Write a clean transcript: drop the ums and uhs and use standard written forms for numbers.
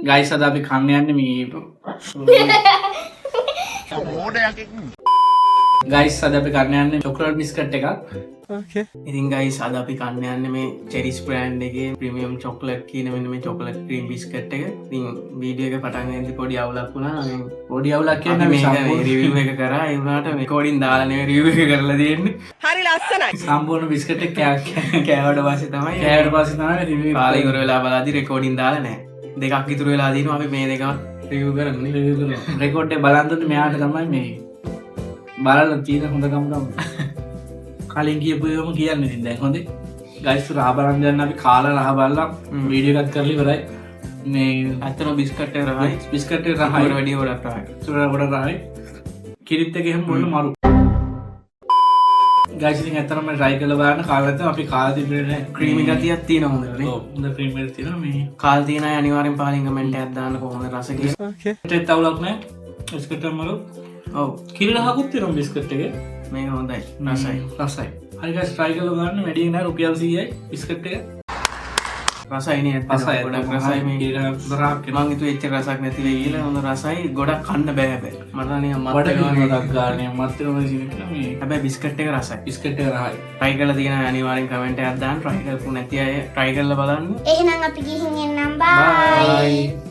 Guys, අද අපි කන්න යන්නේ මේ. ගයිස්, අද අපි කන්න යන්නේ චොකලට් බිස්කට් එකක්. ඉතින් ගයිස්, අද අපි කන්න යන්නේ මේ චෙරිස් බ්‍රෑන්ඩ් එකේ ප්‍රීමියම් චොක්ලට් කියන මෙන්න මේ චොකලට් ක්‍රීම් බිස්කට් එක. ඉතින් වීඩියෝ එක පටන් ගන්නදී පොඩි අවුලක් වුණා. මේ පොඩි අවුලක් අපි කියන්නේ මේක සම්පූර්ණ රිවිව් එක කරා. ඒ වුණාට රෙකෝඩින් දාලා නෙවෙයි රිවිව් එක කරලා තියෙන්නේ. සම්පූර්ණ බිස්කට් එක කෑවට පස්සේ තමයි. කෑවට පස්සේ තමයි රිවිව්. කාලේ ඉවර වෙලා බලද්දි රෙකෝඩින් දාලා නැහැ. දෙකක් ඉතුරු වෙලා තියෙනවා. අපි මේ දෙකත් රිවිව් කරමු. රිවිව් කරනවා. රෙකෝඩ් එක බලන් දුන්නේ මෙයාට තමයි. මේ බලලා තියෙන හොඳකම තමයි. කලින් කියපු ඒවාම කියන්නේ ඉතින් දැන් හොඳේ. ගයිස්, රහ බලන් යන්න. අපි කාලා රහ බලලා වීඩියෝ එකක් කරලා ඉවරයි. මේ ඇත්තටම බිස්කට් එක රහයි. බිස්කට් එක රහයි රහයි. වැඩි ගොඩක් රහයි. සුර ගොඩ රහයි. කිරිත් එක එහෙම බොන්න මරු. ගයිස්, ඉතින් ඇත්තටම try කරලා බලන්න. කාලා නැත්නම්, අපි කාලා තිබුණේ නැහැ. ක්‍රීමි ගතියක් තියෙනවා හොඳට නේ. ඔව්, හොඳ ක්‍රීම් එකක් තියෙනවා මේ. කාලා තියෙන අය අනිවාර්යෙන් පහලින් කමෙන්ට් එකක් දාන්න කොහොමද රස කියලා. ඒත් අවුලක් නැහැ. බිස්කට් එක මරු. කිරි රහකුත් තියෙනවා බිස්කට් එකේ. මේක හොඳයි, රසයි. රසයි. හරි ගයිස්, try කරලා බලන්න. වැඩි නෑ, රුපියල් 100යි බිස්කට් එක. රසයි නේ ඇත්තටම. රසයි. ගොඩක් රසයි මේ. කිරි රහක් එනවා. මං හිතුවේ එච්චර රසක් නැති වෙයි කියලා. හොඳ රසයි. ගොඩක් කන්න බෑ හැබැයි. මට නම් නිකන් මත් බඩ වෙනවා වගේ. ගිනි ගානේ මත් වෙනවා වගේ මේ. හැබැයි බිස්කට් එක රසයි. බිස්කට් එක රහයි. try කරලා තියෙන අය අනිවාර්යෙන් කමෙන්ට් එකක් දාන්න. try කරපු නැති අය try කරලා බලන්න. එහෙනම් අපි ගිහින් එන්නම්. බයි. Bye.